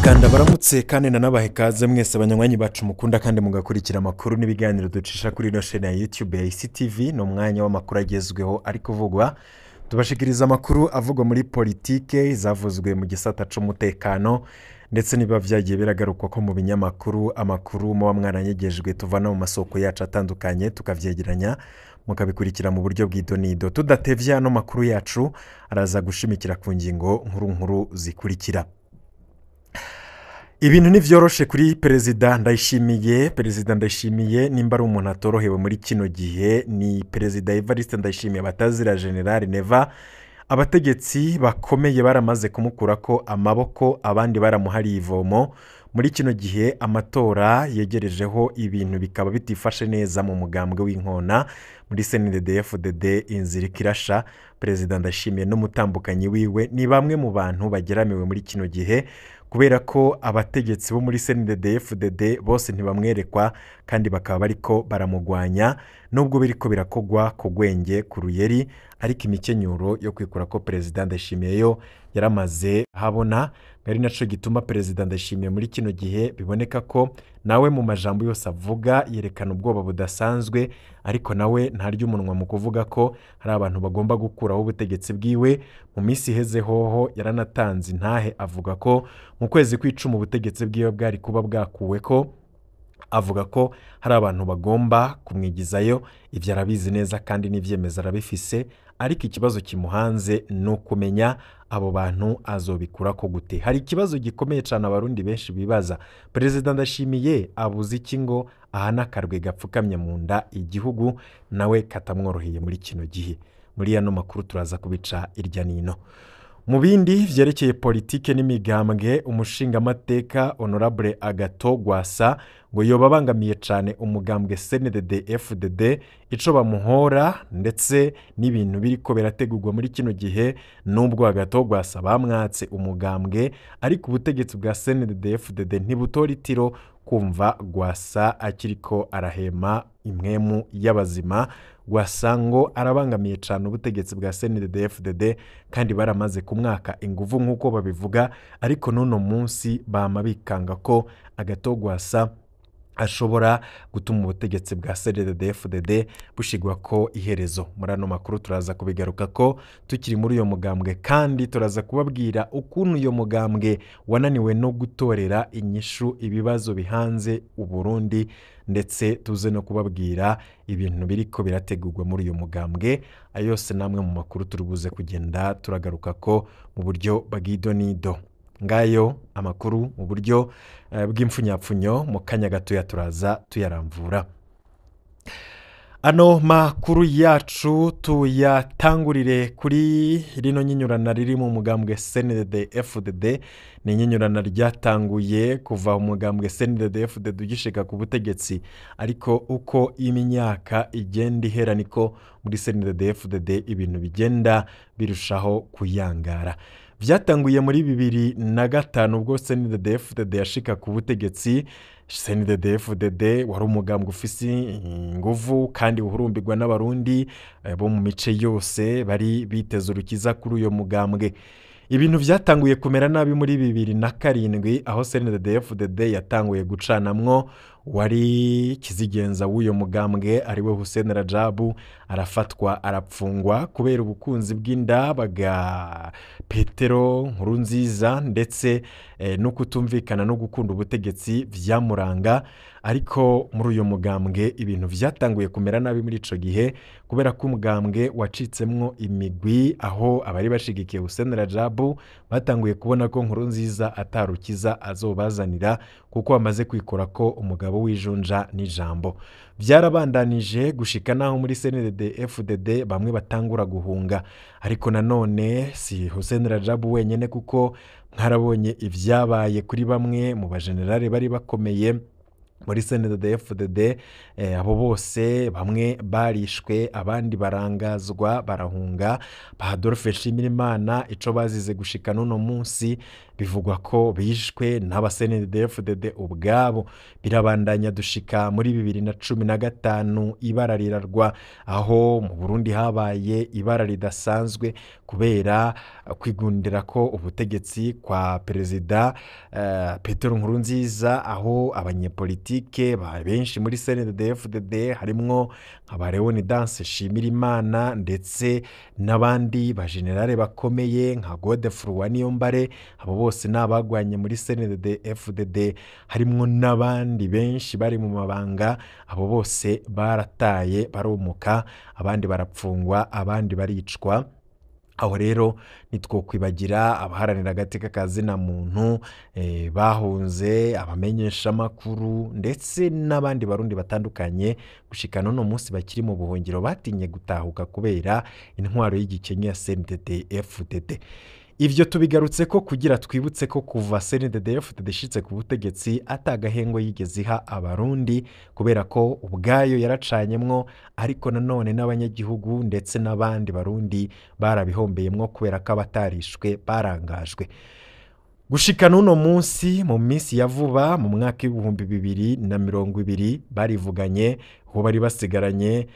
Reka ndabaramutse kandi nanabahe ikaze mwese abanywanyi bacu mukunda kandi mugakurikira amakuru n'ibiganiro ducisha kuri ino shene ya YouTube ya ICTV. Ni umwanya w'amakuru agezweho ari kuvugwa, tubashikiriza amakuru avugwa muri politike, zavuzwe mu gisata c'umutekano, ndetse niba vyagiye biragarukwa ko mu binyamakuru, amakuru muba mwaranyegejwe tuvana mu masoko yacu atandukanye tukavyegeranya mukabikurikira mu buryo bw'idonido. Tudatevye, ano makuru yacu araza gushimikira ku ngingo nkuru nkuru zikurikira. Ibintu ntivyoroshe kuri Perezida Ndayishimiye. Perezida Ndayishimiye, nimba ari umuntu atorohewe muri kino gihe, ni Perezida Evariste Ndayishimiye batazira General Neva. Abategetsi bakomeye baramaze kumukurako amaboko, abandi baramuhariye ivomo. Muri kino gihe amatora yegerejeho, ibintu bikaba bitifashe neza mu mugambwe w'inkona muri CNDD-FDD, inzira ikirasha. Perezida Ndayishimiye n'umutambukanyi wiwe ni bamwe mu bantu bageramiwe muri kino gihe, kubera ko abategetsi bo muri CNDD-FDD bose ntibamwerekwa kandi bakaba bariko baramugwanya, nubwo biriko birakogwa ku gwenge ku ruyeri, ariko imikenyuro yo kwikura ko Perezida Ndayishimiye yo yaramaze habona. Ari naco gituma Perezida Ndayishimiye muri kino gihe biboneka ko nawe mu majambo yose avuga yerekana ubwoba budasanzwe, ariko nawe ntarya umunwa mu kuvuga ko hari abantu bagomba gukuraho ubutegetsi bwiwe. Mu minsi iheze hoho yaranatanze intahe, avuga ko mu kwezi kw'icumi ubutegetsi bwiwe bwari kuba bwakuweko, avuga ko hari abantu bagomba kumwigizayo. Ivyo arabizi neza kandi n'ivyemezo arabifise, ariko ikibazo kimuhanze ni ukumenya abo bantu azobikurako gute. Hari ikibazo gikomeye cane abarundi benshi bibaza: Perezida Ndashimiye abuze iki ngo ahane akarwe gapfukamye mu nda igihugu nawe katamworoheye muri kino gihe? Muri yano makuru turaza kubica irya nino. Mu bindi vyerekeye politike n'imigambwe, umushingamateka Honorable Agathon Rwasa ngo yoba abangamiye cane umugambwe CNDD FDD, ico bamuhora ndetse n'ibintu biriko birategurwa muri kino gihe. Nubwo Agathon Rwasa bamwatse umugambwe, ariko ubutegetsi bwa CNDD FDD ntibutora itiro kumva Rwasa akiriko arahema impwemu y'abazima. Rwasa ngo arabangamiye cane ubutegetsi bwa CNDD FDD kandi baramaze kumwaka inguvu nk'uko babivuga, ariko n'uno munsi bama bikanga ko Agathon Rwasa ashobora gutuma ubutegetsi bwa CNDD FDD bushigwa ko iherezo. Muri ano makuru turaza kubigaruka ko tukiri muri uyo mugambwe, kandi turaza kubabwira ukuntu uyo mugambwe wananiwe no gutorera inyishu ibibazo bihanze Uburundi, ndetse tuze no kubabwira ibintu biriko birategurwa muri uyo mugambwe. Ayo yose namwe mu makuru turi buze kugenda turagaruka ko mu buryo bw'idonido. Ngayo amakuru mu buryo bw'imfunyapfunyo, mu kanya gatoya turaza tuyaramvura. Ano makuru yacu tuyatangurire kuri rino nyinyurana riri mu mugambwe CNDD FDD. Ni inyinyurana ryatanguye kuva umugambwe CNDD FDD ugishika ku butegetsi, ariko uko imyaka igenda ihera niko muri CNDD FDD ibintu bigenda birushaho kuyangara. Vyatanguye muri 2005 ubwo CNDD FDD yashika ku butegetsi. CNDD FDD wari umugambwe ufise inguvu kandi uhurumbirwa n'abarundi bo mu mice yose, bari biteze urukiza kuri uyo mugambwe. Ibintu vyatanguye kumera nabi muri 2007, aho CNDD FDD yatanguye gucanamwo. Wari kizigenza w'uyo mugambwe ariwe Hussein Rajabu arafatwa arapfungwa kubera ubukunzi bw'inda bwa Petero Nkurunziza, ndetse no kutumvikana no gukunda ubutegetsi vyamuranga. Ariko muri uyo mugambwe ibintu vyatanguye kumera nabi muri ico gihe, kubera ko umugambwe wacitsemwo imigwi, aho abari bashigikiye Hussein Rajabu batanguye kubona ko Nkurunziza atarukiza azobazanira, kuko bamaze kwikora ko umugabo w'ijunja n'ijambo. Vyarabandanije gushika naho muri CNDD FDD bamwe batangura guhunga, ariko nanone si Hussein Rajabu wenyene, kuko mwarabonye ivyabaye kuri bamwe mu bajenerali bari bakomeye Muri CNDD-FDD abo bose bamwe barishwe, abandi barangazwa, barahunga. Ba Adolphe Nshimirimana, ico bazize gushika n'uno munsi, bivugwa ko bishwe n'aba CNDD-FDD ubwabo. Birabandanya dushika muri 2015, ibara rirarwa, aho mu Burundi habaye ibara ridasanzwe kubera kwigundira ko ubutegetsi kwa perezida Petero Nkurunziza, aho abanyepolitike benshi muri CNDD-FDD, harimwo nka ba Leonidas Nshimirimana ndetse n'abandi bajenerale bakomeye nka Godefroid Niyombare, abo bose ni abagwanye muri CNDD-FDD, harimwo n'abandi benshi bari mu mabanga. Abo bose barataye, barumuka, abandi barapfungwa, abandi baricwa. Aho rero ntitwokwibagira abaharanira agateka ka zina muntu bahunze, abamenyeshamakuru ndetse n'abandi Barundi batandukanye gushika n'uno munsi bakiri mu buhungiro, batinye gutahuka kubera intwaro y'igikenye ya CNDD-FDD. Ivyo tubigarutse ko kugira twibutse ko kuva CNDD-FDD ishitse ku butegetsi atagahengo yigeze iha Abarundi, kubera ko ubwayo yaracanyemwo, ariko nanone n'abanyagihugu ndetse n'abandi Barundi barabihombeyemwo, kubera ko abatarishwe barangajwe. Gushika n'uno munsi, mu minsi ya vuba, mu mwaka w'2020, barivuganye uwo bari basigaranye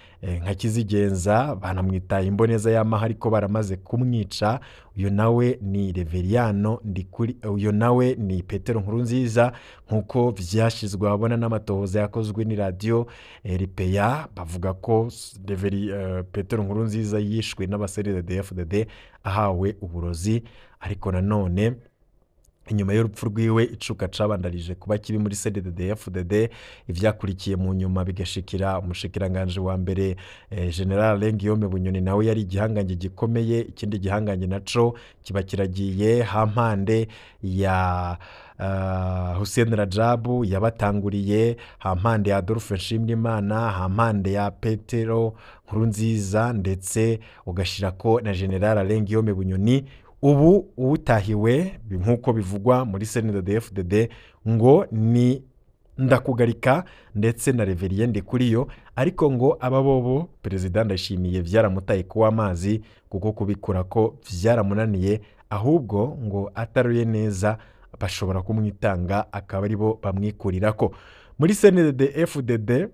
nka Kizigenza, banamwitaye imboneza y'amaha, ariko baramaze kumwica. Uyu nawe ni Reveriyano Ndikuri, uyu nawe ni Petero Nkurunziza, nk'uko vyashizwe ahabona n'amatohoza yakozwe ni radiyo RPA. Bavuga ko Petero Nkurunziza yishwe n'aba CNDD-FDD ahawe uburozi. Ariko nanone inyuma y'urupfu rwiwe, icuka cabandarije kuba kibi muri CNDD-FDD. Ivyakurikiye mu nyuma bigashikira umushikiranganje wa mbere, General Guillaume Bunyoni, nawe yari igihangange gikomeye. Ikindi gihangange naco kiba kiragiye hampande ya Hussein Rajabu yabatanguriye, hampande ya Adolphe Nshimirimana, hampande ya Petero Nkurunziza, ndetse ugashirako na General Guillaume Bunyoni. Ubu utahiwe, nk'uko bivugwa muri CNDD-FDD, ngo ni Ndakugarika ndetse na Reverien Ndikuriyo. Ariko ngo aba bobo perezida Ndayishimiye vyaramutaye kuwa amazi, kuko kubikura ko vyaramunaniye. Ahubwo ngo ataruye neza bashobora kumwitanga, akaba aribo bamwikurirako muri CNDD-FDD.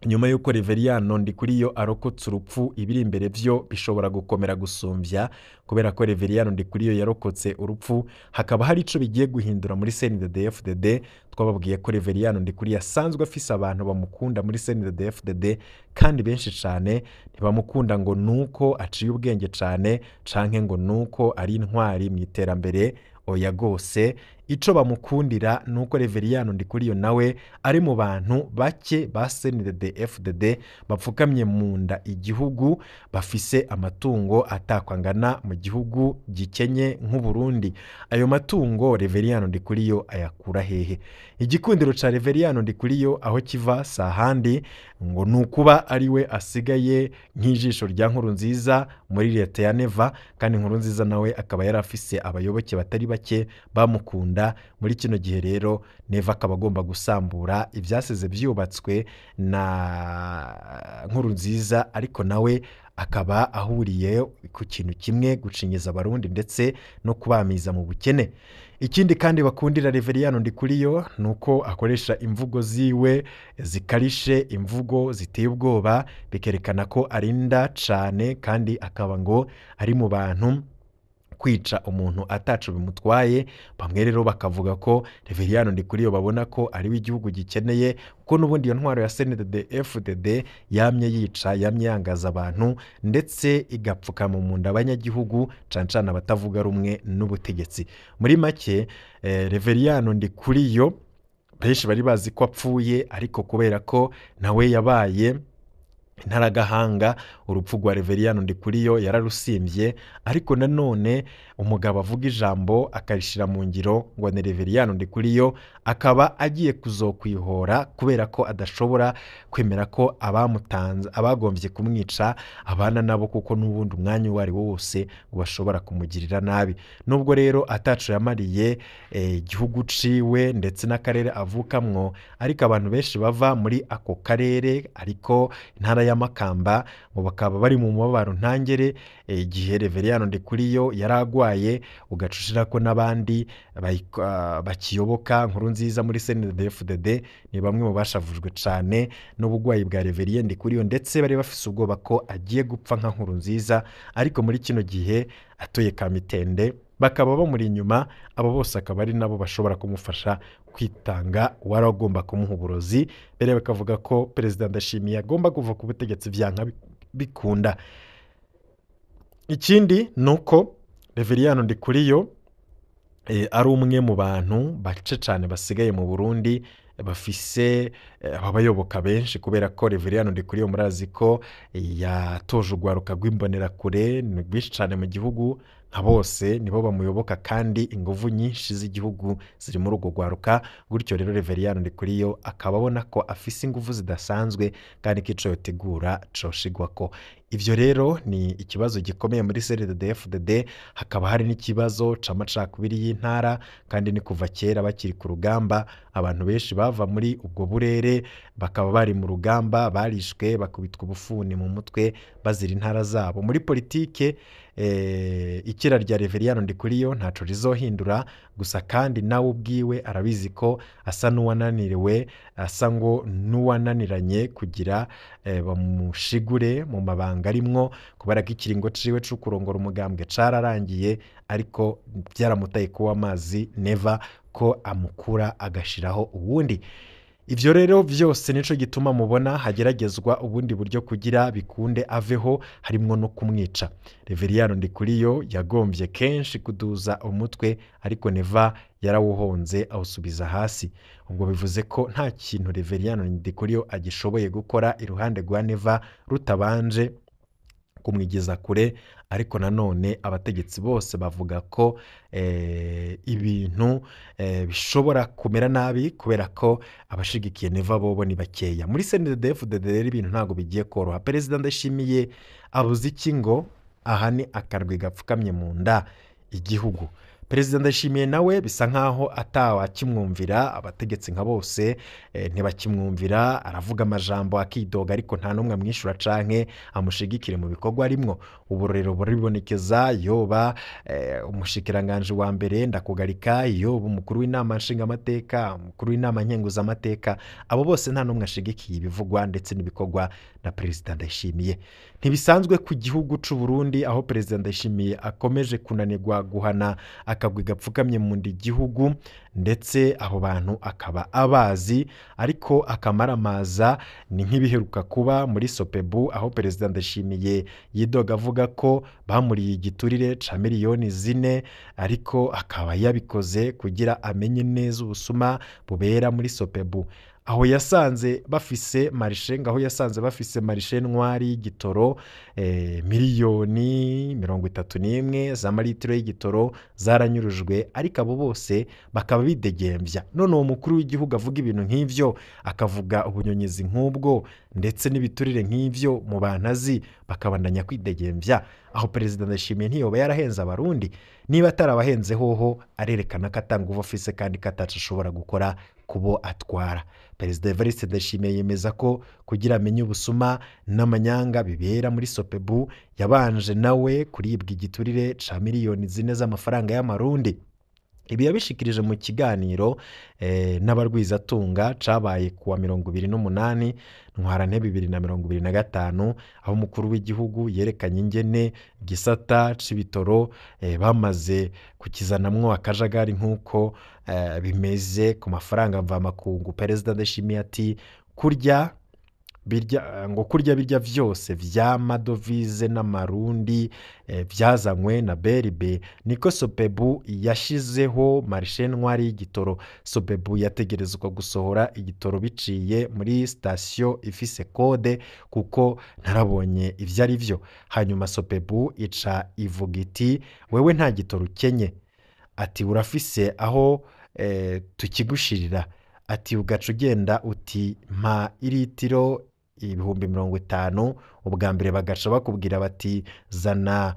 Nyuma y'uko Reveriyano Ndikuriyo arokotse urupfu, ibiri imbere vyo bishobora gukomera gusumvya, kubera ko Reveriyano Ndikuriyo yarokotse urupfu, hakaba hari ico bigiye guhindura muri CNDD-FDD. Twababwiye ko Reveriyano Ndikuriyo asanzwe afise abantu bamukunda muri CNDD-FDD, kandi benshi cane. Ntibamukunda ngo nuko aciye ubwenge cane canke ngo nuko ari intwari mu iterambere, oya gose. Ico bamukundira nuko Reveriyano Ndikuriyo nawe ari mu bantu bake ba CNDD-FDD bapfukamye mu nda igihugu, bafise amatungo atakwangana mu gihugu gikenye nk'Uburundi. Ayo matungo Reveriyano Ndikuriyo ayakura hehe? Igikundiro ca Reveriyano Ndikuriyo aho kiva sahandi, ngo nukuba ari we asigaye nk'ijisho rya Nkurunziza muri leta ya Neva, kandi Nkurunziza nawe akaba yarafise abayoboke batari bake bamukunda. Muri kino gihe rero Neva akaba agomba gusambura ivyasize vyubatswe na Nkurunziza, ariko nawe akaba ahuriye ku kintu kimwe: gucinyiza Abarundi ndetse no kubamiza mu bukene. Ikindi kandi bakundira Reveriyano Ndikuriyo nuko akoresha imvugo ziwe zikarishe, imvugo ziteye ubwoba, bikerekana ko arinda cane, kandi akaba ngo ari mu bantu kwica umuntu ataco bimutwaye. Bamwe rero bakavuga ko Reveriyano Ndikuriyo babona ko ari we igihugu gikeneye, kuko n'ubundi iyo ntwaro ya CNDD-FDD yamye yica, yamye yangaza abantu, ndetse igapfukama mu nda abanyagihugu, cane cane abatavuga rumwe n'ubutegetsi. Muri make, Reveriyano Ndikuriyo benshi bari bazi ko apfuye, ariko kubera ko nawe yabaye Intaragahanga urupfu rwa Reveriyano Ndikuriyo yararusimbye, ariko nanone umugabo avuga ijambo akarishira mu ngiro ngo ni Reveriyano Ndikuriyo, akaba agiye kuzokwihora kubera ko adashobora kwemera ko abamutanze abagombye kumwica abana nabo, kuko n'ubundi umwanya uwo ari wo wose ngo bashobora kumugirira nabi. Nubwo rero ataco yamariye igihugu ciwe ndetse n'akarere avukamwo, ariko abantu benshi bava muri ako karere, ariko intara ya Makamba, ngo bakaba bari mu mubabaro ntangere igihe Reveriyano Ndikuriyo yaragwaye, ugacushira ko n'abandi bakiyoboka nkuru nziza muri CNDD-FDD ni bamwe mu bashavujwe cane n'ubugwayi bwa Reverien Ndikuriyo, ndetse bari bafise ubwoba ko agiye gupfa nka nkuru nziza, ariko muri kino gihe atuye Kamitende bakaba bamuri inyuma. Abo bose akaba ari nabo bashobora kumufasha kwitanga uwari agomba kumuha uburozi, mbere bakavuga ko Perezida Ndashimiye agomba kuva ku butegetsi vyanka bikunda. Ikindi ni uko Reveriyano Ndikuriyo ari umwe mu bantu bace cyane basigaye mu Burundi bafise ababayoboka benshi, kubera ko Reveriyano Ndikuriyo murazi ko yatoje urwaruka rw'imbonerakure ni rwinshi cyane mu gihugu, nka bose nibo bamuyoboka kandi inguvu nyinshi z'igihugu ziri muri urwo rwaruka. Gutyo rero Reveriyano Ndikuriyo akaba abona ko afise inguvu zidasanzwe kandi ko ico yotegura coshigwako. Ivyo rero ni ikibazo gikomeye muri CNDD-FDD, hakaba hari n'ikibazo c'amacakubiri y'intara, kandi ni kuva kera bakiri ku rugamba, abantu benshi bava muri ubwo burere bakaba bari mu rugamba, barishwe bakubitwa ubufuni mu mutwe bazira intara zabo. Muri politike ikira rya Reveriyano Ndikuriyo ntaco rizohindura, gusa kandi nawe ubwiwe arabizi ko asa n'uwananiriwe, asa ngo n'uwananiranye kugira bamushigure mu mabanga arimwo, kubera ko ikiringo ciwe co kurongora umugambwe cararangiye, ariko byaramutaye kuba amazi neva ko amukura agashiraho uwundi. Ivyo rero vyose nico gituma mubona hageragezwa ubundi buryo kugira bikunde aveho, harimwo no kumwica. Reveriyano Ndikuriyo yagombye kenshi kuduza umutwe, ariko Neva yarawuhonze awusubiza hasi. Ubwo bivuze ko nta kintu Reveriyano Ndikuriyo agishoboye gukora iruhande rwa Neva rutabanje kumwigeza kure, ariko nanone abategetsi bose bavuga ko ibintu bishobora kumera nabi kubera ko abashigikiye Neva bobo ni bakeya. Muri CNDD-FDD rero ibintu ntabwo bigiye koroha. Perezida Ndayishimiye abuze iki ngo aha ni akarwi gapfukamye mu nda igihugu. Perezida Ndayishimiye nawe bisa nkaho atawakimwumvira, abategetsi nka bose ntibakimwumvira, aravuga amajambo akidoga, ariko nta n'umwe amwishura canke amushigikire mu bikorwa arimwo. Uburorero buribonekeza, yoba umushikiranganje wa mbere Ndakugarika, yoba umukuru w'inama nshingamateka, umukuru w'inama nkenguzamateka, abo bose nta n'umwe ashigikiye ibivugwa ndetse n'ibikorwa na Perezida Ndayishimiye. Ntibisanzwe ku gihugu c'u Burundi aho Perezida Ndayishimiye akomeje kunanirwa guhana akagwi gapfukamye mu nda igihugu, ndetse abo bantu akaba abazi, ariko akamaramaza. Ni nk'ibiheruka kuba muri Sopebu aho Perezida Ndayishimiye yidoga avuga ko bamuriye igiturire ca miliyoni 4, ariko akaba yabikoze kugira amenye neza ubusuma bubera muri Sopebu, aho yasanze bafise marché, ngaho yasanze bafise marché noir y'igitoro, miliyoni 31 z'amaritiro y'igitoro zaranyurujwe, ariko abo bose bakaba bidegembya. None uwo mukuru w'igihugu avuga ibintu nk'ivyo, akavuga ubunyonyezi nk'ubwo ndetse n'ibiturire nk'ivyo mu bantu azi, bakabandanya kwidegembya, aho Perezida Ndayishimiye ntiyoba yarahenze Abarundi? Niba atarabahenze hoho arerekana ko atanguvu afise kandi ko ataco ashobora gukora kubo atwara. Perezida Evariste Ndayishimiye yemeza ko kugira amenye ubusuma n'amanyanga bibera muri Sopebu yabanje nawe kuribwa igiturire ca miliyoni 4 z'amafaranga y'amarundi. Ibi yabishikirije mu kiganiro n'abarwizatunga cabaye kuwa 28 Ntwarante 2025, aho umukuru w'igihugu yerekanye ingene gisata c'ibitoro bamaze kukizanamwo akajagari nk'uko bimeze ku mafaranga mvamakungu. Perezida Ndayishimiye ati kurya Birya ngo kurya birya vyose vy'amadovize n'amarundi vyazanywe na BRB, niko Sopebu yashizeho marché noir y'igitoro. Sopebu yategerezwa gusohora igitoro biciye muri sitasiyo ifise code, kuko ntarabonye ivyo ari vyo. Hanyuma Sopebu ica ivuga iti: "Wewe nta gitoro ukenye," ati, "urafise aho tukigushirira," ati, "ugaca ugenda uti: 'Mpa iritiro 50,000.' Ubwa mbere bagaca bakubwira bati: 'Zana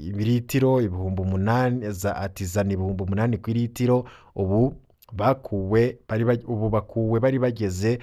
ibiritiro 8000,' ati: 'Zana 8000 ku iritiro.' Ubu bakuwe bari ubu bakuwe bari bageze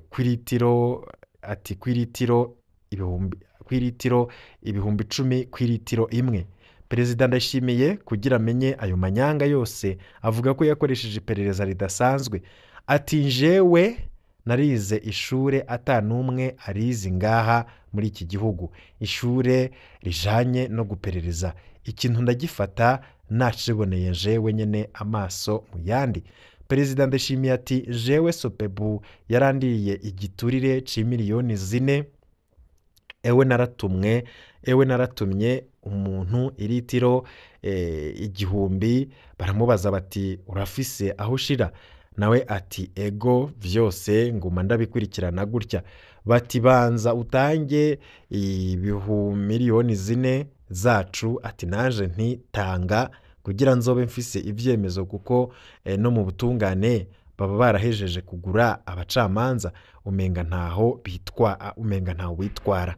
ku iritiro," ati, "ku iritiro ibihumbi, ku iritiro 10,000 ku iritiro imwe." Perezida Ndayishimiye, kugira amenye ayo manyanga yose, avuga ko yakoresheje iperereza ridasanzwe. Ati: "Njewe narize ishure ata n'umwe arizi ngaha muri iki gihugu, ishure rijanye no guperereza. Ikintu ndagifata naciboneye jewe nyene, amaso mu yandi." Perezida Ndayishimiye ati: "Jewe Sopebu yarandiriye igiturire c'4 miliyoni, ewe naratumwe, ewe naratumye umuntu iritiro 1000, baramubaza bati: 'Urafise aho ushira?' Nawe ati: 'Ego, vyose nguma ndabikurikirana gutya.' Bati: 'Banza utange 4 miliyoni zacu.' Ati: 'Naje nti: 'Tanga kugira nzobe mfise ivyemezo,' kuko no mu butungane baba barahejeje kugura abacamanza, umenga ntaho bitwa, umenga ntaho witwara."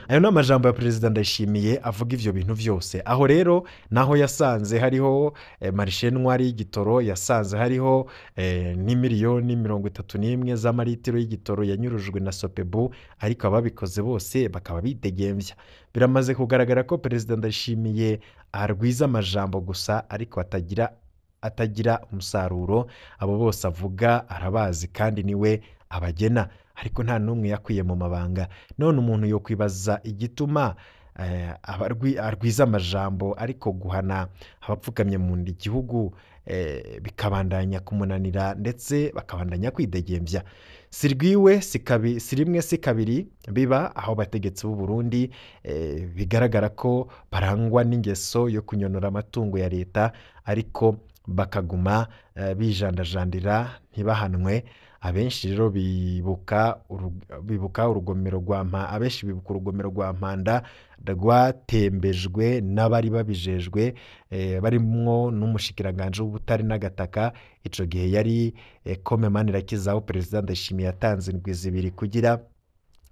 Ayo ni amajambo ya Perezida Ndayishimiye avuga ivyo bintu vyose. Aho rero naho yasanze hariho marché noir y'igitoro, yasanze hariho n'31 miliyoni z'amaritiro y'igitoro yanyurujwe na Sopebu, ariko ababikoze bose bakaba bidegemvya. Biramaze kugaragara ko Perezida Ndayishimiye arwiza amajambo gusa, ariko atagira umusaruro. Abo bose avuga arabazi kandi niwe abagena, ariko nta n'umwe yakwiye mu mabanga. None umuntu yokwibaza igituma arwiza amajambo, ariko guhana abapfukamye mu nda igihugu bikabandanya kumunanira, ndetse bakabandanya kwidegembya. Si rwiwe, si rimwe, si kabiri biba, aho abategetsi b'u Burundi bigaragara ko barangwa n'ingeso yo kunyonora amatungo ya leta, ariko bakaguma bijandajandira ntibahanwe. Abenshi rero bibuka urugomero rwa abenshi bibuka urugomero rwa Mpanda rwatembejwe n'abari babijejwe, barimwo n'umushikiranganje w'ubutare n'agataka ico gihe yari Come Manirakiza, aho Perezida Ndayishimiye yatanze indwi 2 kugira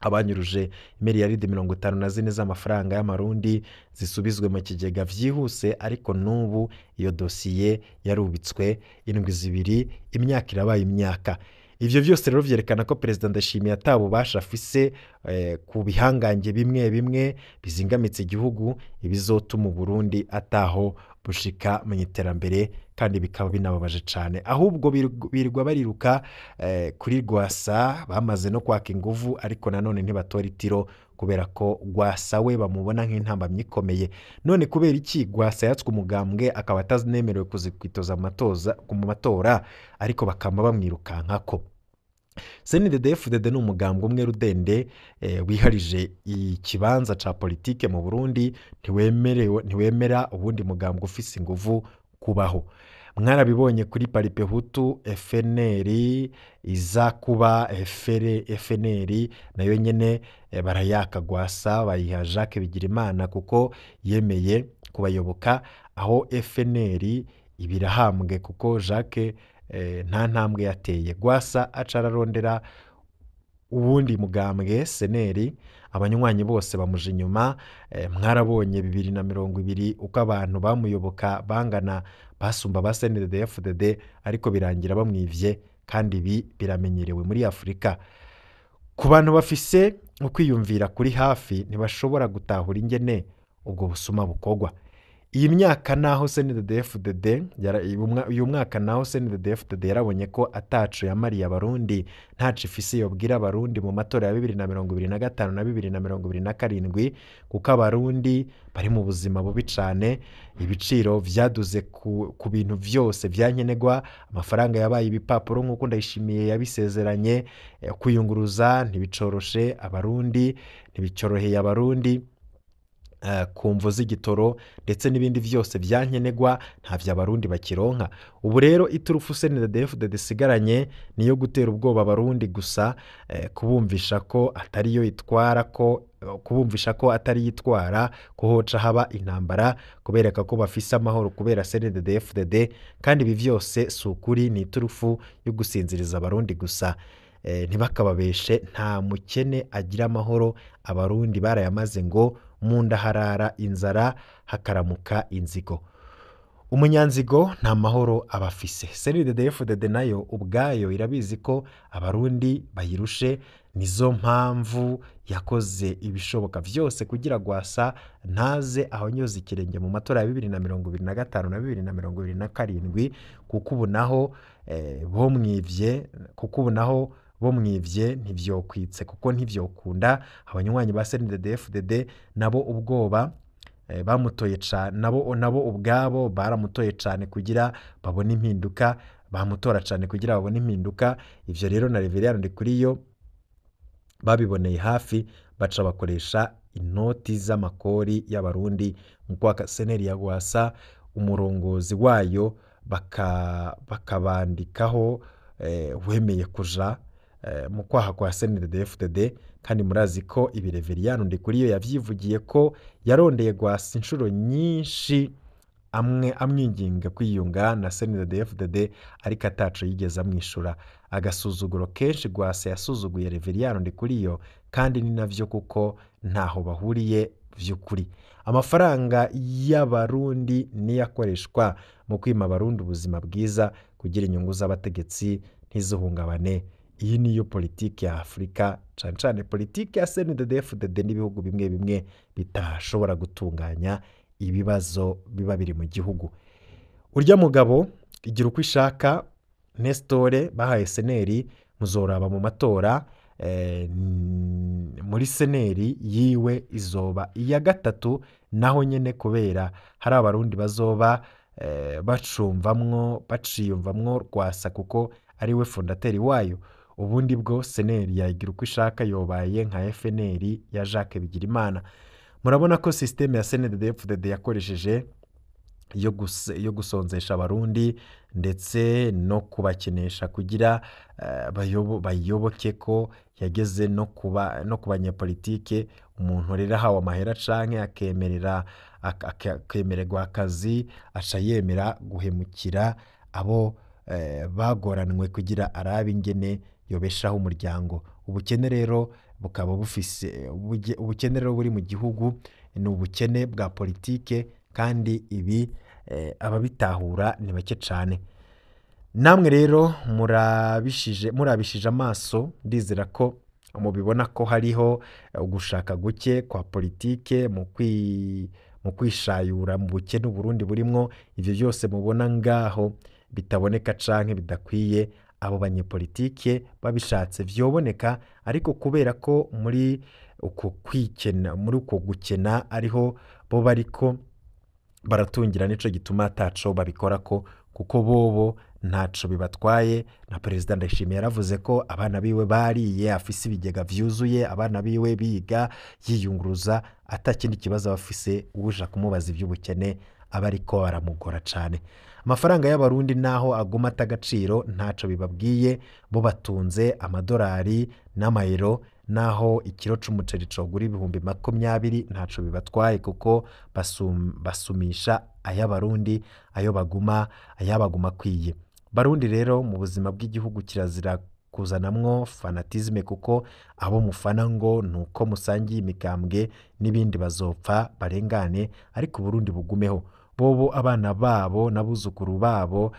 abanyuruje miliyaridi 54 z'amafaranga y'amarundi zisubizwe mu kigega vyihuse, ariko n'ubu iyo dosiye yarubitswe. Indwi 2, imyaka irabaye imyaka. Ivyo vyose rero vyerekana ko Perezida Ndayishimiye atabubasha afise ku bihangange bimwe bimwe bizingamitse igihugu, ibizotuma Uburundi ataho bushika mu iterambere, kandi bikaba binababaje cane. Ahubwo birirwa bariruka kuri Rwasa, bamaze no kwaka inguvu, ariko nanone ntibatora itiro, kubera ko Rwasa we bamubona nk'intambamyi ikomeye. None kubera iki Rwasa yatswe umugambwe, akaba atanemerewe kuzikwitoza mu matora, ariko bakaba bamwirukankako? CNDD-FDD ni umugambwe umwe rudende wiharije ikibanza ca politike mu Burundi, ntiwemerewe, ntiwemera uwundi mugambwe ufise inguvu kubaho. Mwarabibonye kuri Palipehutu, FNL iza kuba FNL nayo nyene barayaka Rwasa, bayiha Jacques Bigirimana kuko yemeye kubayoboka. Aho FNL ibirahambwe kuko Jacques nta ntambwe yateye. Rwasa aca ararondera uwundi mugambwe CNL, abanywanyi bose bamuja inyuma. Mwarabonye 2020 uko abantu bamuyoboka bangana, basumba ba CNDD-FDD, ariko birangira bamwivye, kandi ibi biramenyerewe muri Afurika. Ku bantu bafise ukwiyumvira kuri hafi, ntibashobora gutahura ingene ubwo busuma bukorwa. Iyi myaka naho CNDD-FDD uyu mwaka naho CNDD-FDD yarabonye ko ataco yamariye abarundi, ntaco ifise yobwira abarundi mu matora ya 2025 na 2027, kuko abarundi bari mu buzima bubi cane. Ibiciro vyaduze ku bintu vyose vyankenerwa, amafaranga yabaye ibipapuro nk'uko Ndayishimiye yabisezeranye, kwiyunguruza ntibicoroshe abarundi, ntibicoroheye abarundi ku mvo z'igitoro ndetse n'ibindi vyose vyankenerwa, ntavyo abarundi bakironka. Ubu rero iturufu CNDD-FDD isigaranye niyo gutera ubwoba abarundi gusa, kubumvisha ko atariyo itwara, ko kubumvisha ko atari yitwara, ko hoca haba intambara, kubereka ko bafise amahoro kubera CNDD-FDD, kandi ibi vyose si ukuri, ni iturufu yo gusinziriza abarundi gusa. Ntibakababeshe, nta mukene agira amahoro. Abarundi barayamaze ngo munda harara inzara hakaramuka inzigo. Umunyanzigo nta mahoro aba afise. CNDD-FDD nayo ubwayo irabizi ko abarundi bayirushe, nizo mpamvu yakoze ibishoboka vyose kugira Rwasa ntaze ahonyoze ikirenge mu matora ya 2025 na 2027, kuko ubu naho bomwivye, kuko ubu naho bomwivye ntivyokwitse, kuko ntivyokunda. Abanywanyi ba CNDD-FDD nabo ubwoba bamutoye cane, nabo ubwabo baramutoye cane kugira babone impinduka, bamutora cane kugira babone impinduka. Ivyo rero na Reverien Ndikuriyo babiboneye hafi, baca bakoresha inoti z'amakori y'abarundi mu kwaka seneri ya Rwasa umurongozi wayo, bakabandikaho wemeye kuja mu kwaha kwa CNDD-FDD. Kandi murazi ko ibi Reverien Ndikuriyo yavyivugiye ko yarondeye Rwasa inshuro nyinshi amwe amwinginga kwiyunga na CNDD-FDD, ariko ataco yigeze amwishura. Agasuzuguro kenshi Rwasa yasuzuguye Reverien Ndikuriyo, kandi ni navyo kuko ntaho bahuriye vy'ukuri. Amafaranga y'abarundi niyo akoreshwa mu kwima abarundi ubuzima bwiza kugira inyungu z'abategetsi ntizihungabane. Iyi niyo politiki ya Afurika, cane cane politiki ya CNDD-FDD n'ibihugu bimwe bimwe bitashobora gutunganya ibibazo biba biri mu gihugu. Urya mugabo igira uko ishaka Nestore bahaye seneri, muzoraba mu matora muri seneri yiwe izoba iya gatatu, naho nyene kubera hari abarundi bazoba bacumvamwo baciyumvamwo Rwasa kuko ari we fondateri wayo. Ubundi bwo seneri yagira uko ishaka yobaye nka FNL ya Jacques Bigirimana. Murabona ko systeme ya CNDD-FDD yakoresheje yo gusonzesha abarundi ndetse no kubakenesha kugira bayoboke ko yageze no kuba no ku banyepolitike. Umuntu rero ahawe amahera canke akemerera akemererwa akazi, aca yemera guhemukira abo bagoranwe kugira arabe ingene yobeshaho umuryango. Ubukene rero bukaba bufise ubukene rero buri mu gihugu ni ubukene bwa politike, kandi ibi ababitahura ni bake cane. Namwe rero murabishije amaso, ndizera ko mubibona ko hariho ugushaka guke kwa politike mu kwishayura mu bukene Uburundi burimwo. Ivyo byose mubona ngaho bitaboneka canke bidakwiye, abo banyepolitike babishatse vyoboneka, ariko kubera ko muri uko kwikena, muri uko gukena ariho bo bariko baratungira, nico gituma ataco babikorako, kuko bobo ntaco bibatwaye. Na Perezida Ndayishimiye yaravuze ko abana biwe bariye, afise ibigega vyuzuye, abana biwe biga, yiyunguruza, atakindi kibazo abafise. Uja kumubaza ivy'ubukene aba ariko aramugora cane. Amafaranga y'abarundi naho aguma atagaciro ntaco bibabwiye, bo batunze amadolari n'amayero, naho ikiro c'umuceri cogura 20,000 ntaco bibatwaye, kuko basumisha ay'abarundi ayo baguma ayabaguma akwiye. Barundi rero mu buzima bw'igihugu kirazira kuzanamwo fanatisme, kuko abo mufana ngo nuko musangiye imigambwe n'ibindi bazopfa barengane, ariko Uburundi bugumeho. Bobo abana babo n'abuzukuru babo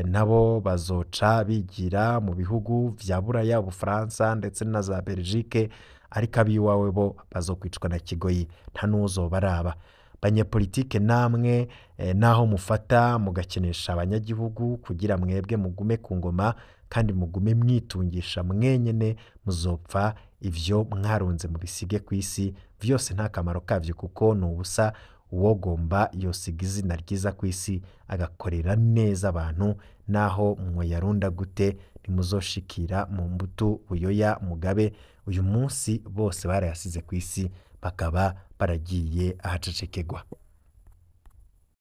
nabo bazoca bigira mu bihugu vya Buraya, Ubufaransa ndetse na za Belgique, ariko abiwawe bo bazokwicwa na kigoyi, nta n'uzobaraba. Banyepolitike namwe, naho mufata mugakenesha abanyagihugu kugira mwebwe mugume ku ngoma kandi mugume mwitungisha mwenyene, muzopfa ivyo mwarunze mubisige ku isi vyose nta kamaro kavyo kuko ni ubusa. Uwogomba yosiga izina ryiza ku isi agakorera neza abantu, naho mwoyarunda gute ntimuzoshikira mu mbuto Buyoya Mugabe. Uyu munsi bose barayasize ku isi bakaba baragiye ahacecekegwa.